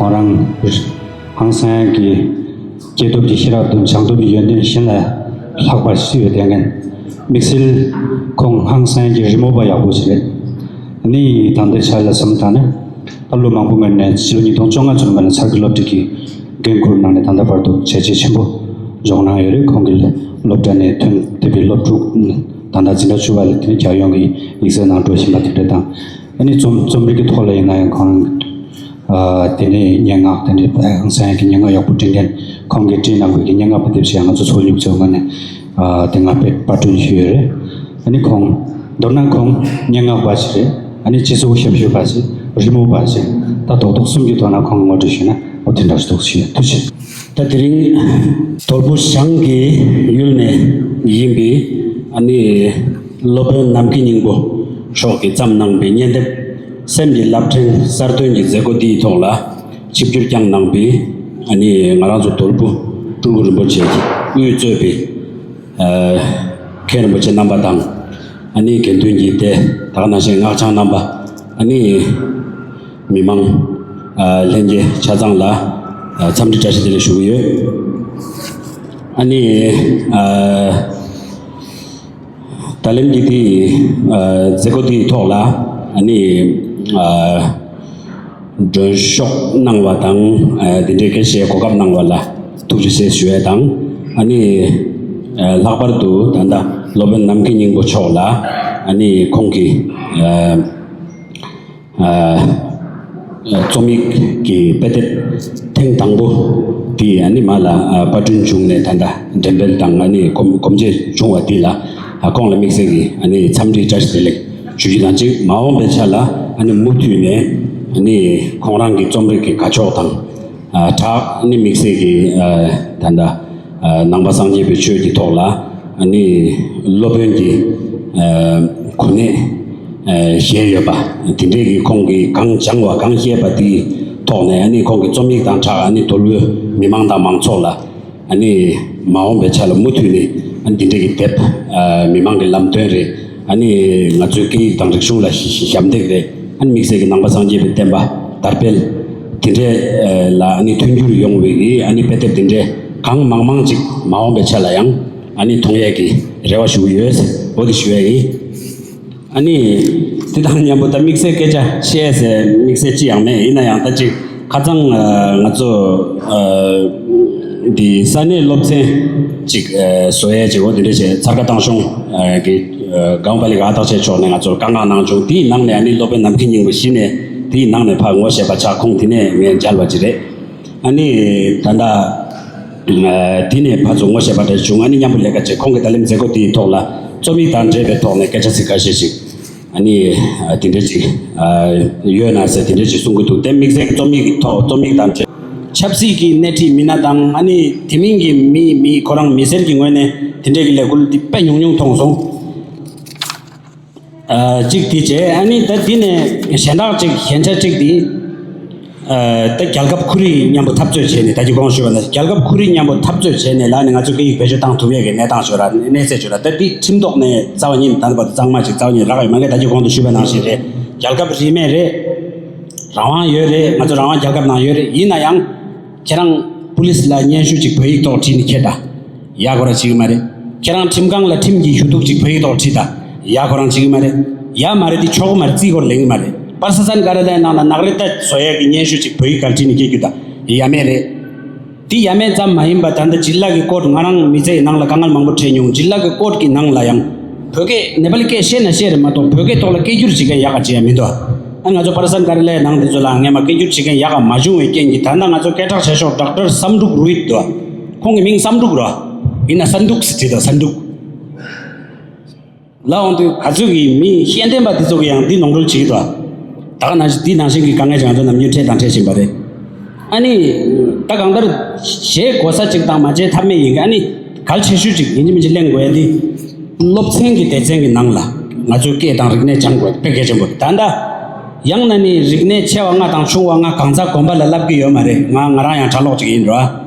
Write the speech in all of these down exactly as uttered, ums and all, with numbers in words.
ཁོང་རང་ཧང་སང་གི་སྐྱེས་སྟོབས་ཀྱི་ཤེས་རབ་དང་བྱང་སྟོབས་ཀྱི་ཡོན་ཏན་གཞན་ལས་ལྷག་པ་ཞིག་ཡོད་དེ་ངན། དམིགས་བསལ་ཁོང་ཧང་སང་གི་རི་མོ་པ་ཡག་པོ་ཞིག་རེད། ནི་ད་ལྟའི་ཆ་ལ་བསམ་བཏང་ན། ད་ལོ་མང་པོ་སྔོན་ནས་ཕྱི་ལོ་ཉིས་སྟོང་བཅོ་ལྔ་ཙམ་ལ་ཚར་གི་སློབ་ཁྲིད་ཀྱི་འགན་ཁུར་གནང་ནས་ད་ལྟ་བར་དུ་བྱས་རྗེས་ཆེན་པོ་འཇོག་གནང་ཡོད་རེད། ཁོང་གི་སློབ་གྲྭ་ནས་ཐོན་ཐེབས་པའི་སློབ་ཕྲུག་ད་ལྟ་འཛིན་གྲྭ་བཅུ་པ་ལ་དེ་ནས་རྒྱལ་ཡོངས་ཀྱི་ཡིག་ཚད་ནང་འགྲོ་བཞིན་པ་དེ་འདྲ་དང་། ཨ་ནི་རྩོམ་རྩོམ་རིག་གི་ཐོག་ལ་ཡིན་ན་ཡང་ཁོང་ཨ་དེ་ནས་སྙན་ངག་དེ་འདྲའི་ཧང་སང་གི་སྙན་ངག་ཡག་པོ་འབྲི་མཁན། ཁོང་གིས་བྲིས་གནང་བའི་སྙན་ངག་པ་དེབ་ཞིག་ཡང་ང་ཚོ་ཚོགས་སྙོབ་ཚོའི་ངོས་ནས་ཨ་དེ་སྔ་པའི་པར་སྐྲུན་ཞུས་ཡོད་རེད། ཨ་ནི་ཁོང་མདོར་ན་ཁོང་སྙན་ངག་པ་ཞིག་རེད། ཨ་ནི་སྤྱི་ཚོགས་ཞབས་ཞུ་པ་ཞིག་རི་མོ་པ་ཞིག་ད་རྡོག་རྡོག་གསུམ་གྱི་ཐོག་ན་ཁོང་ངོ་སྤྲོད་ཞུས་ན་འོ་དེ་འདྲ་ཞིག་འདུག་ཞུ་ཡ། ཐུགས་རྗེ་ཆེ། ད་དེ་རིང་དོལ་པོ་ཞང་གི་ཡུལ་ནས་ཡིན་པའི་ཨ་ནི་སློབ་དཔོན་ནམ་མཁའི་སྙིང་པོ་མཆོག་གིས་བརྩམས་གནང་པའི་སྙན་དེབ་སེམས་ཀྱི་རླབས་ཕྲེང་གསར་ཐོན་གྱི་མཛད་སྒོ་འདིའི་ཐོག་ལ་ཆིབས་བསྒྱུར་བསྐྱངས་གནང་པའི་ཨ་ནི་ང་རང་ཚོ་དོལ་པོ་སྤྲུལ་སྐུ་རིན་པོ་ཆེ་གིས་དབུས་གཙོས་པའི་ཨ་མཁན་རིན་པོ་ཆེ་རྣམ་པ་དང་། ཨ་ནི་དགེ་འདུན་གྱི་སྡེ་ད་ག་ནང་བཞིན་སྔགས་འཆང་རྣམ་པ། ཨ་ནི་མི་མང་ཨ་ལྷན་རྒྱས་ཆ་ཚང་ལ་ཨ་འཚམས་འདྲི་བཀྲ་ཤིས་བདེ་ལེགས་ཞུ་གི་ཡོད། ཨ་ནི་ཨ་ད་ལན་གྱི་དེ་ཨ་མཛད་སྒོ་དེའི་ཐོག་ལ་ཨ་ནི་ཨ་མགྲོན་ཤོག་གནང་བ་དང་། ཨ་དེ་འདྲའི་སྐད་ཆའི་གོ་སྐབས་གནང་བ་ལ་ཐུགས་རྗེ་ཆེ་ཞུ་ཡས་དང་། ཨ་ནི་ཨ་ལྷག་པར་དུ་ད་ལྟ་སློབ་དཔོན་ནམ་མཁའི་སྙིང་པོ་མཆོག་ལ་ཨ་ནི་ཁོང་གི་ཨ་ཨ་རྩོམ་ཡིག་གི་དཔེ་དེབ་ཐེངས་དང་པོ་དེ་ཨ་ནི་མ་ལ་ཨ་པར་སྐྲུན་བྱུང་ནས་ད་ལྟ་འགྲེམས་སྤེལ་དང་ཨ་ནི་གོམ་གོམ་བརྗེ་བྱུང་བ་དེ་ལ་ཨ་ཁོང་ལ་དམིགས་བསལ་གྱི་ཨ་ནི་འཚམས་འདྲི་བཀྲ་ཤིས་བདེ་ལེགས་ཞུ་རྒྱུ་དང་གཅིག་མ་འོངས་པའི་ཆ་ལ་ཨ་ནི་མུ་མཐུད་ནས་ཨ་ནི་ཁོང་རང་གི་རྩོམ་རིག་གི་དགའ་ཕྱོགས་དང་ཨ་སྦྲགས་ཨ་ནི་དམིགས་བསལ་གྱི་ཨ་ད་ལྟ་ཨ་ནང་པ་སངས་རྒྱས་པའི་ཆོས་ཀྱི་ཐོག་ལ་ཨ་ནི་སློབ་དཔོན་གྱི་ཨ་གོ་གནས་ཨ་བཞེས་ཡོད་པ་དེ་འདྲའི་གི་ཁོང་གིས་གང་སྦྱངས་པ་གང་ཤེས་པ་དེའི་ཐོག་ནས་ཨ་ནི་ཁོང་གི་རྩོམ་ཡིག་དང་སྦྲགས་ཨ་ནི་དོལ་པོའི་མི་མང་དང་མང་ཚོགས་ལ་ཨ་ནི་མ་འོངས་པའི་ཆ་ལ་མུ་མཐུད་ནས་ཨ་ནི་འདི་འདྲའི་གི་དེབ་ཨ་མི་མང་གི་ལམ་སྟོན་རེད། ཨ་ནི་ང་ཚོའི་སྐད་ཡིག་དང་རིག་གཞུང་ལ་ཞབས་འདེགས་རེད། ཨ་ནི་དམིགས་བསལ་གྱི་ནང་པ་སངས་རྒྱས་པའི་བསྟན་པ་དར་སྤེལ་དེ་འདྲའི་ལ་ཨ་ནི་མཐུན་འགྱུར་ཡོང་བའི་གི་ཨ་ནི་དཔེ་དེབ་དེ་འདྲའི་གང་མང་མང་ཅིག་མ་འོངས་པའི་ཆ་ལ་ཡང་ཨ་ནི་མཐོང་ཡས་ཀྱི་རེ་བ་ཞུ་གི་ཡོད། འོ་དེ་ཞུ་ཡས་ཡིན། ཨ་ནི་དེ་དང་མཉམ་པོ་ད་དམིགས་བསལ་སྐད་ཆ་བཤད་ཟེར་དམིགས་བསལ་ཅི་ཡང་མེད། ཡིན་ན་ཡང་ད་ཅིག་ཁ་སང་ང་ཚོ་འདི་ས་གནས་སློབ་ཚན་ཅིག་བཟོ་ཡས་ཅིག་འོ་དེ་འདྲ་བྱས་ཚར་ཁ་བཏང་ཤོང་གི་གང་པ་ལི་ག་ཐག་ཆད་ཕྱོགས་ནས་ང་ཚོར་བཀའ་མངགས་གནང་བྱུང་། དེའི་ནང་ནས་ཨ་ནི་སློབ་དཔོན་ནམ་མཁའི་སྙིང་པོ་གཞི་ནས་དེའི་ནང་ནས་ཕར་ངོ་ཤེས་པ་ཆགས། ཁོང་དེ་ནས་ངས་མཇལ་བ་ཅིག་རེད། ཨ་ནི་ད་ལྟ་དེ་ནས་ཕར་ཚུར་ངོ་ཤེས་པ་འདྲ་བྱུང་། ཨ་ནི་མཉམ་པོ་ལས་ཀ་བྱས། ཁོང་གིས་ད་ལན་མཛད་སྒོ་དེའི་ཐོག་ལ་རྩོམ་ཡིག་དང་འབྲེལ་བའི་ཐོག་ནས་སྐད་ཆ་ཚིག་ཁ་ཤས་ཤིག་ཨ་ནི་དེ་འདྲ་ཅིག་ཡོད་ན་ཟེར་དེ་འདྲ་ཅིག་གསུང་གི་འདུག་དེ་དམིགས་བསལ་གྱི་རྩོམ་ཡིག་གི་ཐོག་རྩོམ་ཡིག་དང་འབྲེལ་ཆབ་སྲིད་ཀྱི་སྣེ་ཁྲིད་མི་སྣ་དང་ཨ་ནི་དེ་མིན་གྱི་མི་མི་ཁོ་རང་མི་སེར་གྱི་ངོས་ནས་དེ་འདྲ་གི་ལས་འགུལ་འདི་དཔེ་ཉུང་ཉུང་མཐོང་སོང་། གཅིག་དེ་བྱས། ཨ་ནི་ད་དེ་ནས་གཞན་དག་ཅིག་ཞན་ཆ་གཅིག་དེ། ད་རྒྱལ་ཁབ་ཁོར་ཡུག་མཉམ་པོ་འཐབ་རྩོད་བྱས་ནས་ད་ཅི་གོང་ཞུས་པ་ནང་རྒྱལ་ཁབ་ཁོར་ཡུག་མཉམ་པོ་འཐབ་རྩོད་བྱས་ནས་ལ་ནི་ང་ཚོ་སྐད་ཡིག་བེད་སྤྱོད་བཏང་ཐུབ་ཡས་ཀྱི་གནས་སྟངས་ཤོད་ར་གནས་ཚད་ཤོད་ར། ད་དེ་ཁྲིམས་ཐོག་ནས་རྩ་བ་ཉིད་ད་ནི་བར་དུ་གཙང་མ་ཅིག་རྩ་བ་ཉིད་རག་ཡོད་མ་རེད། ད་ཅི་གོང་དུ་ཞུས་པ་ནང་བཞིན་རེད། རྒྱལ་ཁབ་རིས་མེད་རེད། རང་དབང་ཡོད་རེད། ང་ཚོ་རང་དབང་རྒྱལ་ཁབ་ནང་ཡོད་རེད། ཡིན་ན་ཡང་། ཁྱེད་རང་པུ་ལིས་ལ་སྙན་ཞུ་ཅིག་བོད་ཡིག་ཐོག་བྲིས་ནས་ཁྱེར་ད། ཡ་ཁོ་རང་བྱེད་ཀྱི་མ་རེད། ཁྱེད་རང་ཁྲིམས་ཁང་ལ་ཁྲིམས་ཀྱི་ཞུ་གཏུག་ཅིག་བོད་ཡིག་ཐོག་བྲིས་ད། ཡ་ཁོ་རང་བྱེད་ཀྱི་མ་རེད། ཡ་མ་རེད་དེ་ཆོག་གི་མ་རེད། རྩིས་སྐོར་ལེན་གྱི་མ་རེད། པར་ས་སན་ཀ་ར་ལའི་ནང་ལ་ནག་རི་ཏ་བཟོ་ཡག་གི་སྙན་ཞུ་ཅིག་བོད་ཡིག་གར་བྲིས་ནས་ཁྱེར་རྒྱུ་ད། ཡ་མེད་རེད། དེ་ཡ་མེད་ཙམ་མ་ཡིན་པ་ད་ལྟ་ཇི་ལ་གི་ཀོར་ང་རང་མི་ཚེའི་ནང་ལ་དཀའ་ངལ་མང་པོ་འཕྲད་མྱོང་། ཇི་ལ་གི་ཀོར་གྱི་ནང་ལ་ཡང་བོད་སྐད་ནེ་པ་ལི་སྐད་ཤེས་ན་ཤེས་རེད་མ་གཏོགས་བོད་སྐད་ཐོག་ལ་སྐད་སྒྱུར་བྱེད་མཁན་ཡག་ག་བྱེད་ཡ་མི་འདུག་ཨ་ང་ཚོ་པར་སན་ཀ་ར་ལའི་ནང་དེ་ཚོ་ལ་སྔས་མ་སྐད་སྒྱུར་བྱེད་མཁན་ཡག་ག་མ་བྱུང་བའི་རྐྱེན་གྱིས་ད་ལྟ་ང་ཚོ་སྐད་གྲགས་ཆེ་ཤོས་ཌོག་ཊར་སམ་འབྲུག་རུ་ཡིད་འདུག་ཁོང་གི་མིང་སམ་འབྲུག་རོ། ཡིན་ན་སན་འབྲུག་ཟེར་བྲིས་དང་སན་འབྲུག་ལ་འོང་དུས་ག་ཚོད་ཀྱི་མི་ཤེས་ལྡན་པ་དེ་ཚོ་གི་ཡང་འདི་ནོར་འཁྲུལ་བྱེད་ཀྱི་འདུག་ད་ག་ནང་བཞིན་འདི་ནང་བཞིན་གྱི་དཀའ་ངལ་ཅིག་ང་ཚོ་ནམ་རྒྱུན་འཕྲད་དང་འཕྲད་བཞིན་པ་རེད། ཨ་ནི། ད་གང་ལྟར་བྱེད་དགོས་ས་ཅིག་དང་མ་བྱེད་ཐབས་མེད་ཡིན་གྱི། ཨ་ནི། གལ་ཆེ་ཤོས་ཅིག་ཡིན་གཅིག་མིན་གཅིག་གླེང་དགོས་ཡ་འདི། སློབ་ཚན་གྱི་སྡེ་ཚན་གྱི་ནང་ལ་ང་ཚོའི་སྐད་དང་རིག་གནས་སྦྱང་དགོས་དཔེ་གལ་ཆེན་པོ་རེད། ད་ལྟ་ཡང་ན་ནི་རིག་གནས་ཆེ་བ་ལྔ་དང་ཆུང་བ་ལྔ་གང་ཟག་གོམ་པ་ལ་བསླབ་ཀྱི་ཡོད་མ་རེད། ང་ང་རང་ཡང་གྲྭ་ལོག་ཅིག་ཡིན་རོ།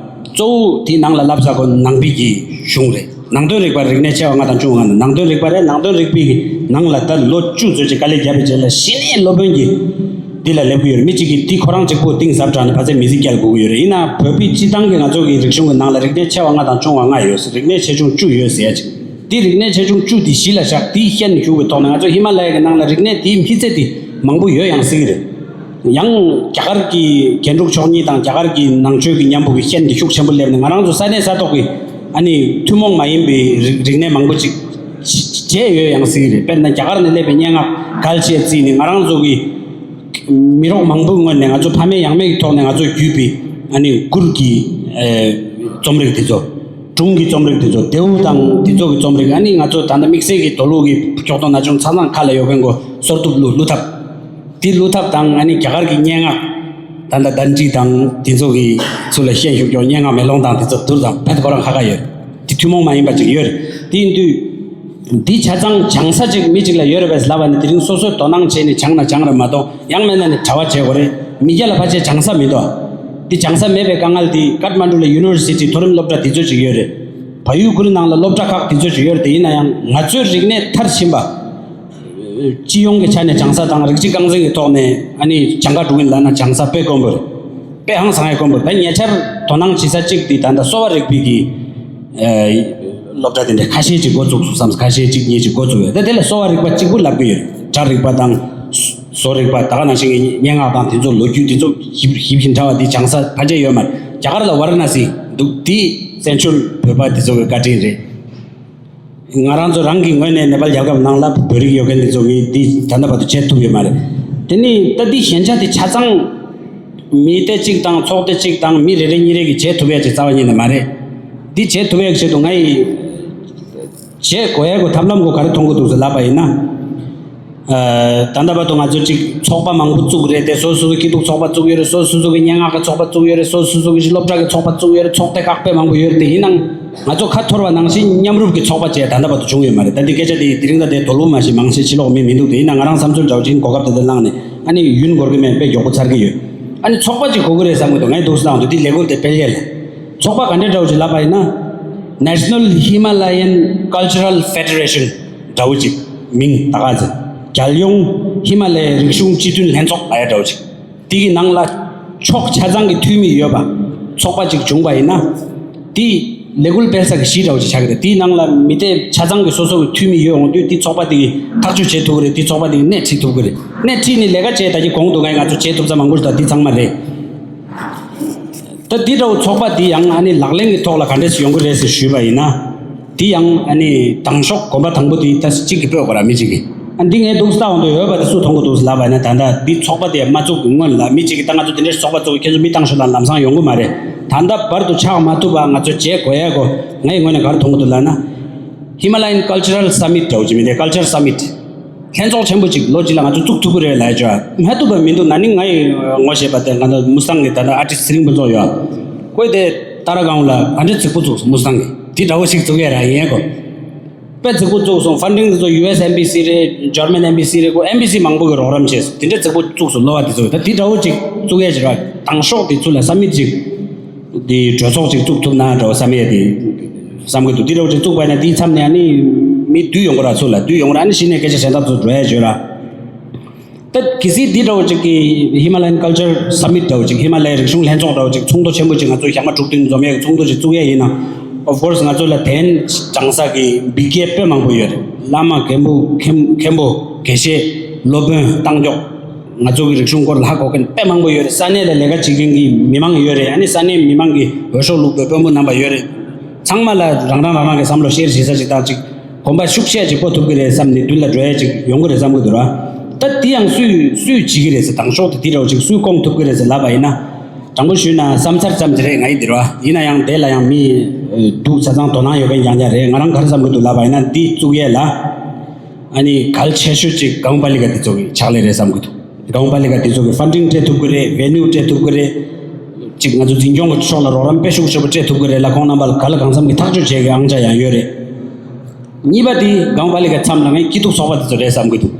གཙོ་བོ་དེའི་ནང་ལ་བསླབ་ས་ཁོ་ནང་པའི་གི་གཞུང་རེད། ནང་དོན་རིག་པ་རིག་གནས་ཆེ་བ་ལྔ་དང་ཆུང་བ་ལྔ་ནང་དོན་རིག་པ་རེད། ནང་དོན་རིག་པའི་གི་ནང་ལ་ད་ལོ་བཅུ་ཙམ་ཅིག་དཀའ་ལས་བརྒྱབ་པའི་རྗེས་ལ་གཞི་ནས་སློབ་དཔོན་གྱི་ འདི་ལ་སླེབས་ཀྱི་ཡོད་རེད། མི་གཅིག་གིས་འདི་ཁོ་རང་གཅིག་པུ་གཏིང་ཟབ་དྲགས་ནས་ཕ་ཚའི་མི་ཚེ་སྐྱེལ་དགོས་ཀྱི་ཡོད་རེད། ཡིན་ན་བོད་པའི་སྤྱི་བཏང་གི་ང་ཚོ་གི་རིག་གཞུང་གི་ནང་ལ་རིག་གནས་ཆེ་བ་ལྔ་དང་ཆུང་བ་ལྔ་ཡོད་ཟེར། རིག་གནས་ཆེ་ཆུང་བཅུ་ཡོད་ཟེར་ཡ་ཅིག་འདི་རིག་གནས་ཆེ་ཆུང་བཅུ་འདི་གཞི་ལ་བཞག་འདི་ཤན་ཞུགས་པའི་ཐོག་ནས་ང་ཚོ་ཧི་མ་ལ་ཡ་གི་ནང་ལ་རིག་གནས་འདིའི་མི་ཚེ་འདི་མང་པོ་ཡོད་ཡང་སྲིད་ཀྱི་རེད། ཡང་རྒྱ་གར་གྱི་རྒྱན་དྲུག་མཆོག་གཉིས་དང་རྒྱ་གར་གྱི་ནང་ཆོས་ཀྱི་མཉམ་པོ་གི་ཤན་འདི་ཤུགས་ཆེན་པོ་སླེབས་ནས་ང་རང་ཚོ་ས་གནས་ས་ཐོག་གི་ཨ་ནི་ཐུན་མོང་མ་ཡིན་པའི་རིག་རིག་གནས་མང་པོ་ཅིག་བྱས་ཡོད་ཡང་སྲིད་ཀྱི་རེད། དཔེར་ན་རྒྱ་གར་ནས་སླེབས་པའི་སྙན་ངག་གལ་ཆེ་བརྩིས་ནས་ང་རང་ཚོ་གི་མི་རོགས་མང་པོའི་ངོས་ནས་ང་ཚོ་ཕ་མེས་ཡང་མེས་ཀྱི་ཐོག་ནས་ང་ཚོ་བརྒྱུད་པའི་ཨ་ནི་གུར་གྱི་ཨེ་རྩོམ་རིག་དེ་ཚོ། སྒྲུང་གི་རྩོམ་རིག་དེ་ཚོ། ལྡེའུ་དང་དེ་ཚོ་གི་རྩོམ་རིག་ཨ་ནི་ང་ཚོ་ད་ལྟ་དམིགས་བསལ་གྱི་མདོ་ལུགས་ཀྱི་ཀྱོག་རྡོ་ན་ཆུང་ཚང་ཚང་ཁ་ལ་ཡོད་མཁན་གོ་སོར་གདུབ་བླུགས་བླུགས་ཐབས། དེ་བླུགས་ཐབས་དང་ཨ་ནི་རྒྱ་གར་གྱི་སྙན་ངག་ད་ལྟ་དཱན་ཏི་དང་དེ་ཚོ་གི་ཚུལ་ལ་ཤན་ཞུགས་ཀྱོག་སྙན་ངག་མེ་ལོང་དང་དེ་ཚོ་བསྡུར་དང་ཕན་ཁོ་རང་ཁ་ཁ་ཡོད། དེ་ཐུན་མོང་མ་ཡིན་པ་ཅིག་ཡོད་རེད། དེ་ཡིན་དུས། འདི་ཆ་ཚང་སྦྱང་ས་ཅིག་མི་ཅིག་ལ་ཡོད་རེད་པས་ལབ་པ་ནི་དེ་རིང་སོ་སོས་དོ་སྣང་བྱས་ནས་སྦྱང་ན་སྦྱང་རེད་མ་གཏོགས་ཡང་མེད་ན་ནི་གྲྭ་པ་བྱེད་དགོས་རེད། མི་སྐྱ་ལ་ཕལ་ཆེར་སྦྱང་ས་མི་འདུག་འདི་སྦྱང་ས་མེད་པའི་དཀའ་ངལ་འདི་ཀཏ་མན་ཌུ་ལ་ཡུ་ནི་ཝར་སི་ཊི་མཐོ་རིམ་སློབ་གྲྭ་དེ་ཚོ་ཅིག་ཡོད་རེད། བལ་ཡུལ་ཁུལ་ནང་ལ་སློབ་གྲྭ་ཁག་དེ་ཚོ་ཅིག་ཡོད་རེད་དེ་ཡིན་ན་ཡང་ང་ཚོའི་རིག་གནས་མཐར་ཕྱིན་པ། སྤྱི་ཡོངས་ཀྱི་ཆ་ནས་སྦྱང་ས་དང་རིགས་གཅིག་རྐང་འཛིན་གྱི་ཐོག་ནས་ཨ་ནི་སྦྱང་ག་འགྲོ་གིན་ལབ་ན་སྦྱང་ས་དཔེ་དཀོན་པོ་རེད། དཔེ་ཧང་སང་ཡ་དཀོན་པོ་རེད། ད་ཉེ་ཆར་དོ་སྣང་བྱེད་ས་གཅིག་དེ་ད་ལྟ་གསོ་བ་རིག་པའི་གི་ཨེ་སློབ་གྲྭ་དེ་འདྲ་ཁ་ཤས་ཅིག་འགོ་བཙུགས་སོང་བསམ། ཁ་ཤས་གཅིག་གཉིས་ཅིག་འགོ་བཙུགས་ཡོད། ད་དེ་ལ་གསོ་བ་རིག་པ་གཅིག་པུ་ལབ་གི་ཡོད། སྒྲ་རིག་པ་དང་བཟོ་རིག་པ་ད་ག་ནང་བཞིན་གྱི་སྙན་ངག་དང་དེ་ཚོ་ལོ་རྒྱུས་དེ་ཚོ་ཞིབ་ཞིབ་ཅིང་ཕྲ་བ་དེ་སྦྱང་ས་ཕལ་ཆེར་ཡོད་མ་རེད། རྒྱ་གར་ལ་ཝཱ་ར་ཎ་སི་འདུག་དེ་བཙན་བྱོལ་བོད་པ་དེ་ཚོ་གི་བཀའ་དྲིན་རེད། ང་རང་ཚོ་རང་གི་ངོས་ནས་ནེ་པཱལ་རྒྱལ་ཁབ་ནང་ལ་བོད་རིགས་ཡོད་མཁན་དེ་ཚོ་གིས་འདི་ད་ལྟ་བར་དུ་བྱེད་ཐུབ་ཡོད་མ་རེད། དེ་ནི་ད་འདི་ཞན་ཆ་དེ་ཆ་ཚང་མི་སྡེ་གཅིག་དང་ཚོགས་སྡེ་གཅིག་དང་མི་རེ་རེ་གཉིས་རེ་གིས་བྱེད་ཐུབ་ཡ་ཅིག་རྩ་བ་ཉིད་ནས་མ་རེད། འདི་བྱེད་ཐུབ་ཡ་ཆེད་དུ་ང་ཡིས་བྱེད་དགོས་ཡ་གི་ཐབས་ལམ་གོ་ག་རེ་མཐོང་གི་འདུག་ཟེར་ལབ་པ་ཡིན་ན། ཨ། ད་ལྟ་བར་དུ་ང་ཚོ་གཅིག་ཚོགས་པ་མང་པོ་བཙུགས་རེད་དེ། སོ་སོ་སོ་སྐྱིད་སྡུག་ཚོགས་པ་བཙུགས་ཡོད་རེད། སོ་སོ་སོ་གི་སྙན་ངག་གི་ཚོགས་པ་བཙུགས་ཡོད་རེད། སོ་སོ་སོ་གི་སློབ་གྲྭ་གི་ཚོགས་པ་བཙུགས་ཡོད་རེད། ཚོགས་སྡེ་ཁག་དཔེ་མང་པོ་ཡོད་རེད་དེ། ཡིན་ནའང་ང་ཚོ་ཁ་འཐོར་བ་ནང་བཞིན་མཉམ་རུབ་ཀྱི་ཚོགས་པ་བཅས་ད་ལྟ་བར་དུ་བྱུང་ཡོད་མ་རེད། ད་འདི་སྐད་ཆ་དེ་དེ་རིང་ད་ལྟའི་དོ་ལུང་མ་ཞིག་མང་ཆེ་ཕྱི་ལོགས་མི་མི་འདུག་དེ་ཡིན་ན་ང་རང་བསམ་ཚུལ་འདྲ་བོ་ཅིག་གོ་སྐབས་དེ་འདྲ་བླངས་ནས་ཨ་ནི་ཡུན་འགོར་གི་མེད་པས་མགྱོགས་པོ་ཚར་གི་ཡོད། ཨ་ནི་ཚོགས་པ་ཅིག་དགོས་ཀྱི་རེད་བསམ་གི་འདུག་ངས་འདུག་སེ་བཏང་འདུག་འདི་ལས་འགུལ་དེ་སྤེལ་ཡས་ལ། ཚོགས་པ་ག་འདྲ་འདྲ་བོ་ཅིག་ལབ་པ་ཡིན་ན། National Himalayan Cultural Federation འདྲ་བོ་ཅིག་མིང་ད་ག་ཚོད། རྒྱལ་ཡོངས་ཧི་མ་ལ་ཡའི་རིག་གཞུང་སྤྱི་མཐུན་ལྷན་ཚོགས་ལབ་ཡ་འདྲ་བོ་ཅིག་དེ་གི་ནང་ལ་ཕྱོགས་ཆ་ཚང་གི་འཐུས་མི་ཡོད་པ་ཚོགས་པ་ཅིག་བྱུང་པ་ཡིན་ན། དེ་ལས་འགུལ་སྤེལ་ས་གི་གཞི་འདྲ་བོ་ཅིག་ཆགས་ཀྱི་རེད། དེའི་ནང་ལ་མི་སྡེ་ཆ་ཚང་གི་སོ་སོ་གི་འཐུས་མི་ཡོད་འོང་དུས་དེ་ཚོགས་པ་དེ་གི་ཐག་གཅོད་བྱེད་ཐུབ་ཀྱི་རེད། དེ་ཚོགས་པ་དེ་གི་སྣེ་ཁྲིད་ཐུབ་ཀྱི་རེད། སྣེ་ཁྲིད་ནས་ལས་ཀ་བྱས་ད་ཀྱི་གོང་དུ་ངས་ང་ཚོ་བྱེད་ཐུབ་ས་མང་པོ་ཞིག་ད་དེ་ཚང་མ་རེད། ད་འདི་འདྲ་བོ་ཚོགས་པ་འདི་ཡང་ཨ་ནི་ལག་ལེན་གྱི་ཐོག་ལ་ག་འདྲས་སེ་ཡོང་གི་རེད་ཟེར་ཞུས་པ་ཡིན་ན། འདི་ཡང་ཨ་ནི་དང་ཤོག་གོམ་པ་དང་པོ་དེ་ད་གཅིག་གིས་སྤོས་དགོས་ར་མི་གཅིག་གིས། ཨ་འདི་ངས་འདུག་སེ་ལྟ་འོང་དུས་འོས་པ་དེ་སུ་མཐོང་གི་འདུག་ཟེར་ལབ་པ་ཡིན་ན། ད་ལྟ་འདི་ཚོགས་པ་དེ་མ་བཙུགས་ཀྱི་སྔོན་ལ་མི་གཅིག་གིས་ད་ང་ཚོ་འདི་འདྲའི་ཚོགས་པ་བཙུགས་ཁྱེད་ཚོ་མི་དང་ཤོག་ལ་ལམ་སང་ཡོང་གི་མ་རེད། ད་ལྟ་བར་དུ་ཆགས་མ་ཐུབ་པ་ང་ཚོ་བྱེད་དགོས་ཡ་གོ་ངའི་ངོས་ནས་ག་རེ་མཐོང་གི་འདུག་ལབ་ན། Himalayan Cultural Summit འདྲ་བོ་ཅིག་མི་འདུག Culture Summit། ལྷན་ཚོགས་ཆེན་པོ་ཅིག་ལོ་གཅིག་ལ་ང་ཚོ་བཙུགས་ཐུབ་ཀྱི་རེད་ལབ་ཡ་ཅིག་མ་ཐུབ་པ་མི་འདུག་ན་ནིང་ང་ཡི་ངོ་ཤེས་པ་དེ་ང་ཚོ་མུ་སྟང་གི་ད་ལྟ་ཨར་ཊིསི་ཚེ་རིང་ཕུན་ཚོགས་ཡོད། ཁོས་དེ་ཏཱ་ར་གའོན་ལ་ག་འདྲ་རྫིག་པོ་བཙུགས་སོང་། མུ་སྟང་གི་དེ་འདྲ་བོ་ཞིག་བཙུགས་ཡ་ར་ཡིན་ཡ་གོ་དཔེ་རྫིག་པོ་བཙུགས་སོང་། ཕན་ཌིང་དེ་ཚོ་ཡུ་ཨེསི་ཨེམ་བྷེ་སི་རེད། འཇར་མན་ཨེམ་བྷེ་སི་རེད། ཁོ་ཨེམ་བྷེ་སི་མང་པོ་གི་རོགས་རམ་བྱས་སོང་། དེ་འདྲ་རྫིག་པོ་བཙུགས་སོང་། ལོ་བ་དེ་ཚོ་ད་དེ་འདྲ་བོ་ཅིག་བཙུགས་ཡ་ཅིག་ར་དང་ཤོག་དེ་ཚོ་ལ་ས་མིཊ་ཅིག་དེ་གྲོས་ཚོགས་ཅིག་བཙུགས་ཐུབ་ན་འདྲ་བོ་བསམ་ཡས་དེ་བསམ་གྱི་འདུག་དེ་འདྲ་བོ་ཅིག་བཙུགས་པ་ཡིན་ན་དེའི་མཚམས་ནས་ཨ་ནི་མི་བསྡུས་ཡོང་གི་ར། ཚུར་ལ་བསྡུས་ཡོང་གི་ར། ཨ་ནི་གཞི་ནས་སྐད་ཆ་བཤད་སྟངས་ཚོ་འགྲོ་ཡས་བརྗོད་ར། ད་གལ་སྲིད་འདི་འདྲ་བོ་ཅིག་གི་Himalayan Culture Summit འདྲ་བོ་ཅིག་ཧི་མ་ལ་ཡའི་རིག་གཞུང་ལྷན་ཚོགས་འདྲ་བོ་ཅིག་ཚོགས་འདུ་ཆེན་པོ་ཅིག་ང་ཚོ་ཞག་མ་དྲུག་བདུན་འཛོམས་ཡས་ཀྱི་ཚོགས་འདུ་ཅིག་བཙུགས་ཡས་ཡིན་ན། Of course ང་ཚོ་ལ་དན་སྦྱང་ས་གི་འབིག་རྒྱས་དཔེ་མང་པོ་ཡོད་རེད། བླ་མ་རྒན་པོ་མཁན་མཁན་པོ་དགེ་བཤེས་སློབ་དཔོན་རྟགས་མགྱོགས། ང་ཚོ་གི་རིག་གཞུང་སྐོར་ལ་ཧ་གོ་མཁན་དཔེ་མང་པོ་ཡོད་རེད། ས་གནས་ལ་ལས་ཀ་བྱེད་མཁན་གྱི་མི་མང་ཡོད་རེད། ཨ་ནི་ས་གནས་མི་མང་གི་འོས་ཤོག་བླུགས་པའི་དཔོན་པོ་རྣམ་པ་ཡོད་རེད། ཚང་མ་ལ་རང་རང་རང་རང་གི་བསམ་བློ་ཤེར་བྱེད་ས་ཅིག་དང་ཅིག་གོམ་པ་ཤུགས་ཆེ་ཅིག་སྤོ་ཐུབ་ཀྱི་རེད་བསམ་ནས་མདུན་ལ་འགྲོ་ཡ་ཅིག་ཡོང་གི་རེད་བསམ་གྱི་འདུག་ར། ད་དེ་ཡང་སུས་སུས་བྱེད་ཀྱི་རེད་ཟེར། དང་ཤོག་དེ་དེ་འདྲ་བོ་ཅིག་སུས་སྐོང་ཐུབ་ཀྱི་རེད་ཟེར་ལབ་པ་ཡིན་ན། དྲང་པོ་ཞུས་ན་བསམ་ཚར་ཙམ་ཅིག་རེད། ང་ཡི་འདིར་བ་ཡིན་ན་ཡང་དེ་ལ་ཡང་མི་འདུག་ཆ་ཚང་དོ་སྣང་ཡོད་མཁན་རྐྱང་རྐྱང་རེད། ང་རང་ག་རེ་བསམ་གྱི་འདུག་ལབ་པ་ཡིན་ན་འདི་བཙུགས་ཡས་ལ། ཨ་ནི་གལ་ཆེ་ཤོས་ཅིག་གའོང་པ་ལི་ཀ་དེ་ཚོ་གི་ཕྱག་ལས་རེད་བསམ་གྱི་འདུག་གའོང་པ་ལི་ཀ་དེ་ཚོ་གི་ཕན་ཌིང་སྤྲད་ཐུབ་ཀྱི་རེད། རེ་ཝེ་ནིའུ་སྤྲད་ཐུབ་ཀྱི་རེད། ཅིག་ང་ཚོ་འཛིན་སྐྱོང་གི་ཕྱོགས་ལ་རོགས་རམ་དཔེ་ཤུགས་ཆེ་པོ་སྤྲད་ཐུབ་ཀྱི་རེད་ལ། ཁོང་རྣམ་པ་ལ་ག་ལ་གང་འཚམ་གྱི་ཐག་གཅོད་བྱེད་ཀྱི་དབང་ཆ་ཡང་ཡོད་རེད། གཉིས་པ་དེ་གའོང་པ་ལི་ཀ་མཚམས་ལ་ངས་སྐྱིད་སྡུག་ཚོགས་པ་དེ་ཚོ་རེད་བསམ་གྱི་འདུག་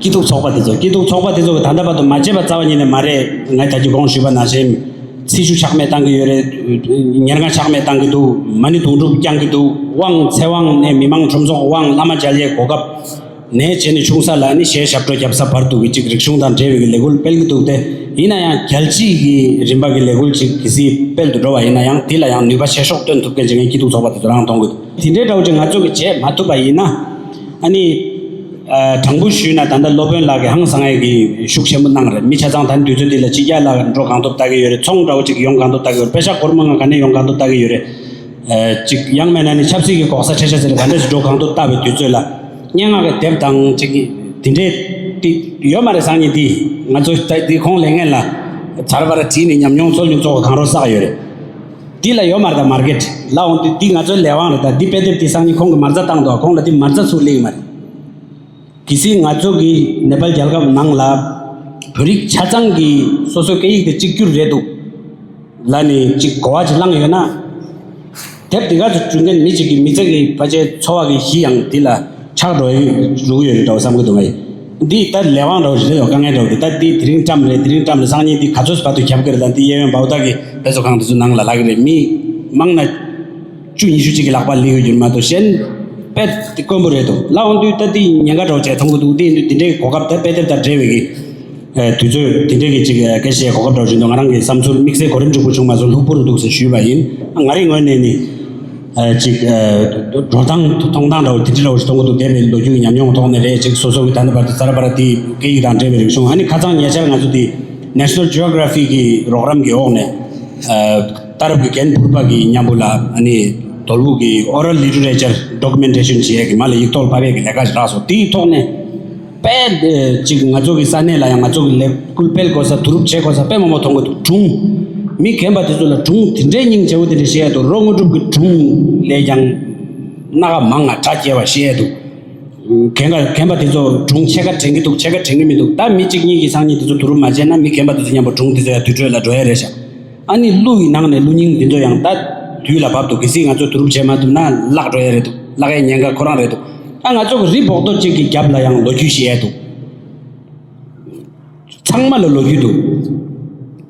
སྐྱིད་སྡུག་ཚོགས་པ་དེ་ཚོ་སྐྱིད་སྡུག་ཚོགས་པ་དེ་ཚོ་གི་ད་ལྟ་བར་དུ་མ་བྱས་པ་རྩ་བ་ཉིད་ནས་མ་རེད། ངས་ད་ཅི་གོང་ཞུས་པ་ནང་བཞིན་ཚེ་ཤུགས་ཆག་མེད་བཏང་གི་ཡོད་རེད། ཉེར་ལྔ་ཆག་མེད་བཏང་གི་འདུག་མ་ཎི་དུང་སྒྲུབ་བསྐྱངས་ཀྱི་འདུག་དབང་ཚེ་དབང་ནས་མི་མང་ཁྲོམ་ཚོགས་དབང་བླ་མ་མཇལ་ཡས་གོ་སྐབས། ནས་བྱས་ནས་ཆུང་ས་ལ་ནི་གཞས་ཞབས་བྲོ་རྒྱབ་ས་བར་དུ་གི་ཅིག་རིག་གཞུང་དང་འབྲེལ་བའི་གི་ལས་འགུལ་སྤེལ་གྱི་འདུག་སྟེ། ཡིན་ན་ཡང་རྒྱལ་སྤྱིའི་གི་རིམ་པ་གི་ལས་འགུལ་ཅིག་གལ་སྲིད་སྤེལ་དུ་འགྲོ་བ་ཡིན་ན་ཡང་དེ་ལ་ཡང་ནུས་པ་ཆེ་ཤོས་བཏོན་ཐུབ་མཁན་ཅིག་ངས་སྐྱིད་སྡུག་ཚོགས་པ་དེ་ཚོ་རང་མཐོང་གི་འདུག་དེ་འདྲའི་འདྲ་བོ་ཅིག་ང་ཚོ་གི་བྱས་མ་ཐུབ་པ་ཡིན་ན། ཨ་ནི། ཨ། དྲང་པོ་ཞུས་ན་ད་ལྟ་སློབ་དཔོན་ལགས་ཀྱིས་ཧང་སང་ཡས་ཀྱི་ཤུགས་ཆེན་པོ་གནང་རེད། མི་ཆ་ཚང་ད་ནི་དུས་ཚོད་འདི་ལ་ཕྱི་རྒྱལ་ལ་འགྲོ་གང་ཐུབ་ལྟ་གི་ཡོད་རེད། ཚོང་འདྲ་བོ་ཅིག་ཡོང་གང་ཐུབ་ལྟ་གི་ཡོད་རེད། པེ་ཤག་སྒོར་མོ་ལྔ་ག་ནས་ཡོང་གང་ཐུབ་ལྟ་གི་ཡོད་རེད། ཨ། ཅིག་ཡང་མིན་ན་ནི་ཆབ་སྲིད་ཀྱི་གོ་ས་འཕྲད་ཤག་ཟེར་ག་འདྲ་ཞིག་འགྲོ་གང་ཐུབ་ལྟ་བའི་དུས་ཚོད་ལ། སྙན་ངག་གི་དེབ་དང་ཅིག་དེ་འདྲའི་དེ་ཡོད་མ་རེད། སང་ཉིན་དེ་ང་ཚོ་ད་དེ་ཁོང་ལས་ངན་ལ་ཚར་བར་བྲིས་ནས་ཉམས་མྱོང་འཚོལ་མྱོང་ཚོགས་གང་རོགས་བསགས་ཡོད་རེད། དེ་ལ་ཡོད་མ་རེད། ད་མར་ཀེ་ཊི་ལ་འོང་དུས་དེ་ང་ཚོའི་ལས་དབང་རེད། ད་དེ་དཔེ་དེབ་དེ་སང་ཉིན་ཁོང་གིས་མ་རྩ་བཏང་འདུག་ཁོང་ལ་དེ་མ་རྩ་ཚུར་སླེབས་ཀྱི་མ་རེད། གལ་སྲིད་ང་ཚོ་གི་ནེ་པཱལ་རྒྱལ་ཁབ་ནང་ལ་བོད་རིགས་ཆ་ཚང་གིས་སོ་སོའི་སྐད་ཡིག་དེ་གཅིག་གྱུར་རེད་འདུག་ལབ་ནས་གཅིག་གོ་བ་ཅིག་བླངས་ཡོད་ན། དེབ་དེ་ག་ཚོད་བསྐྲུན་མཁན་མི་གཅིག་གི་མི་ཚེ་གི་ཕལ་ཆེར་འཚོ་བ་གི་གཞི་ཡང་དེ་ལ་ཆགས་འགྲོ་ཡི་རུག་ཡོད་རེད་འདྲ་བོ་བསམ་གི་འདུག་ངས། འདི་ད་ལས་དབང་འདྲ་བོ་ཞིག་རེད། དཀའ་ངལ་འདྲ་བོ་འདི་ད་འདི་དེ་རིང་བཀྲམ་རེད། དེ་རིང་བཀྲམ་རེད། སང་ཉིན་འདི་ག་ཚོད་བར་དུ་ཁྱབ་ཀྱི་རེད། ད་འདི་གཡས་གཡོན་བར་ཐག་གི་དཔེ་ཚོགས་ཁང་དེ་ཚོ་ནང་ལ་ལྷག་གི་རེད། མི་མང་ན་བཅུ་ཉི་ཤུ་གཅིག་གི་ལག་པར་སླེབས་ཡོད་རྒྱུ་མ་གཏོགས་གཞན་དཔེ་དེ་དཀོན་པོ་རེད་འདུག་ལབ་འོང་དུས་ད་འདི་ཉེན་ཁ་འདྲ་བོ་བྱས་མཐོང་གི་འདུག་འདི་འདི་འདི་འདྲའི་གོ་སྐབས་ད་དཔེ་དེབ་དང་འབྲེལ་བའི་གི་ཨ། དུས་ཚོད་དེ་འདྲའི་གི་ཅིག་ཨ། སྐད་ཆའི་གོ་སྐབས་འདྲ་བོ་བྱུང་འདུག་ང་རང་གི་བསམ་ཚུལ་དམིགས་བསལ་གོ་རིམ་འཇུག་པོ་བྱུང་མ་སོང་། ལྷུག་པོ་རུ་འདུག་ཟེར་ཞུས་པ་ཡིན། ང་རའི་ངོས་ནས་ནི། ཨ། ཅིག་ཨ། འགྲོ་སྟངས་མཐོང་སྟངས་འདྲ་བོ་དེ་འདྲ་འདྲ་བོ་ཞིག་མཐོང་གི་འདུག་འདས་པའི་ལོ་རྒྱུས་ཀྱི་ཉམས་མྱོང་མཐོང་ནས་རེད། ཅིག་སོ་སོ་གི་ད་ནི་བར་དུ་ས་ར་བ་ར་དེ་སྐད་ཡིག་དང་འབྲེལ་བའི་རིག་གཞུང་། ཨ་ནི་ཁ་སང་ཉེ་ཆར་ང་ཚོ་དེ་National Geography གི་རོགས་རམ་གྱི་འོག་ནས། ཨ། ད་རབས་ཀྱི་རྒན་ཕུར་པ་གི་མཉམ་པོ་ལ་ཨ་ནི་དོལ་པོ་གི་oral literature documentation བྱེད་ཡས་ཀྱི་མ་ལ་ཡིག་ཐོག་ཕབ་ཡས་ཀྱི་ལས་ཀ་ཞིག་རག་སོང་། དེའི་ཐོག་ནས། དཔེ་ཅིག་ང་ཚོ་གི་ས་གནས་ལ་ཡང་ང་ཚོ་གི་ལས་འགུལ་སྤེལ་དགོས་ས། བསྡུ་རུབ་བྱེད་དགོས་ས་དཔེ་མང་པོ་མཐོང་གི་འདུག་སྒྲུང་། མི་རྒན་པ་དེ་ཚོ་ལ་སྒྲུང་དེ་འདྲའི་སྙིང་རྗེ་བོ་དེ་འདྲ་བཤད་ཡ་འདུག་རོ་དངོས་གྲུབ་ཀྱི་སྒྲུང་ལས་ཀྱང་སྣ་ཁ་མང་ང་སྒྲ་སྐྱེ་བ་བཤད་ཡ་འདུག་རྒན་པ་རྒན་པ་དེ་ཚོ་སྒྲུང་ཕྱེད་ཀ་དྲན་གྱི་འདུག་ཕྱེད་ཀ་དྲན་གྱི་མི་འདུག་ད་མི་གཅིག་གཉིས་ཀྱིས་སང་ཉིན་དེ་ཚོ་བསྡུ་རུབ་མ་བྱས་ན་མི་རྒན་པ་དེ་ཚོ་མཉམ་པོ་སྒྲུང་དེ་ཚོ་ཡང་དུར་ཁྲོད་ལ་འགྲོ་ཡ་རེད་ཤག་ཨ་ནི་གླུ་ཡི་ནང་ནས་གླུ་རྙིང་འདི་ཚོ་ཡང་ད་དུས་ལ་བབ་འདུག་གལ་སྲིད་ང་ཚོ་བསྡུ་རུབ་བྱས་མ་ཐུབ་ན་བརླག་འགྲོ་ཡ་རེད་འདུག་བརླག་ཡའི་ཉེན་ཁ་ཁོ་རང་རེད་འདུག་ཨ། ང་ཚོ་གི་རི་བོག་རྡོ་གཅིག་གི་རྒྱབ་ལ་ཡང་ལོ་རྒྱུས་བཤད་ཡ་འདུག་ཚང་མ་ལ་ལོ་རྒྱུས་འདུག་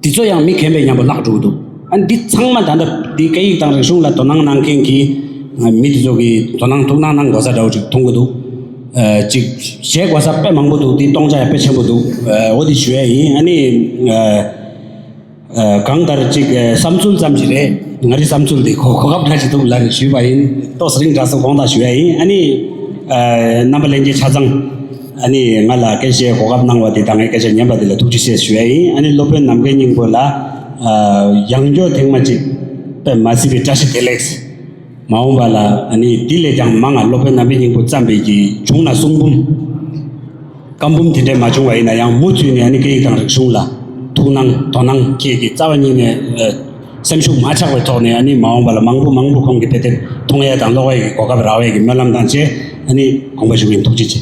འདི་ཚོ་ཡང་མི་རྒན་པས་མཉམ་པོ་བརླག་འགྲོ་གི་འདུག་ཨ། འདི་ཚང་མ་ད་ལྟ་འདི་སྐད་ཡིག་དང་རིག་གཞུང་ལ་དོ་སྣང་གནང་མཁན་གྱི་མི་འདི་ཚོ་གིས་དོ་སྣང་ཐུགས་སྣང་གནང་དགོས་ས་འདྲ་བོ་ཅིག་མཐོང་གི་འདུག་ཨ། ཅིག་བྱེད་དགོས་ས་དཔེ་མང་པོ་འདུག་འདི་གཏོང་ཆ་ཡང་དཔེ་ཆེན་པོ་འདུག་ཨ། འོ་འདི་ཞུ་ཡ་ཡིན། ཨ་ནི། ཨ། ཨ། གང་ལྟར་ཅིག་ཨ། བསམ་ཚུལ་ཙམ་ཞིག་རེད། ང་རའི་བསམ་ཚུལ་འདི་གོ་གོ་སྐབས་འདྲ་ཞིག་འདུག་ལབ་ཞུས་པ་ཡིན། ཏོག་ཙམ་རིང་དྲགས་སོང་། དགོངས་དག་ཞུ་ཡ་ཡིན། ཨ་ནི། ཨ། རྣམ་པ་ལྷན་རྒྱས་ཆ་ཚང་། ཨ་ནི་ང་ལ་སྐད་ཆའི་གོ་སྐབས་གནང་བ་འདི་དང་ངའི་སྐད་ཆ་ཉན་པ་འདི་ལ་ཐུགས་རྗེ་ཆེ་ཞུ་ཡ་ཡིན། ཨ་ནི་སློབ་དཔོན་ནམ་མཁའི་སྙིང་པོ་ལ། ཨ། ཡང་བསྐྱར་ཐེངས་མ་གཅིག་དཔེ་མ་སྲིད་པའི་བཀྲ་ཤིས་བདེ་ལེགས། མ་འོངས་པ་ལ་ཨ་ནི་འདི་ལས་ཀྱང་མང་ང་སློབ་དཔོན་ནམ་མཁའི་སྙིང་པོ་བརྩམས་པའི་གི་བྱུང་ན་གསུང་འབུམ། བཀའ་འབུམ་དེ་འདྲས་མ་བྱུང་བ་ཡིན་ན་ཡང་མུ་མཐུད་ནས་ཨ་ནི་སྐད་ཡིག་དང་རིག་གཞུང་ལ་ཐུགས་སྣང་དོ་སྣང་ཁྱེད་ཀྱིས་རྩ་བ་ཉིད་ནས་ཨ། སེམས་ཤུགས་མ་ཆག་པའི་ཐོག་ནས་ཨ་ནི་མ་འོངས་པ་ལ་མང་པོ་མང་པོ་ཁོང་གི་དཔེ་དེབ་མཐོང་ཡས་དང་ཀློག་ཡས་ཀྱི་གོ་སྐབས་རག་ཡས་ཀྱི་སྨོན་ལམ་དང་བཅས་ཨ་ནི་དགོངས་པ་ཞུ་གི་ཡིན། ཐུགས་རྗེ་ཆེ།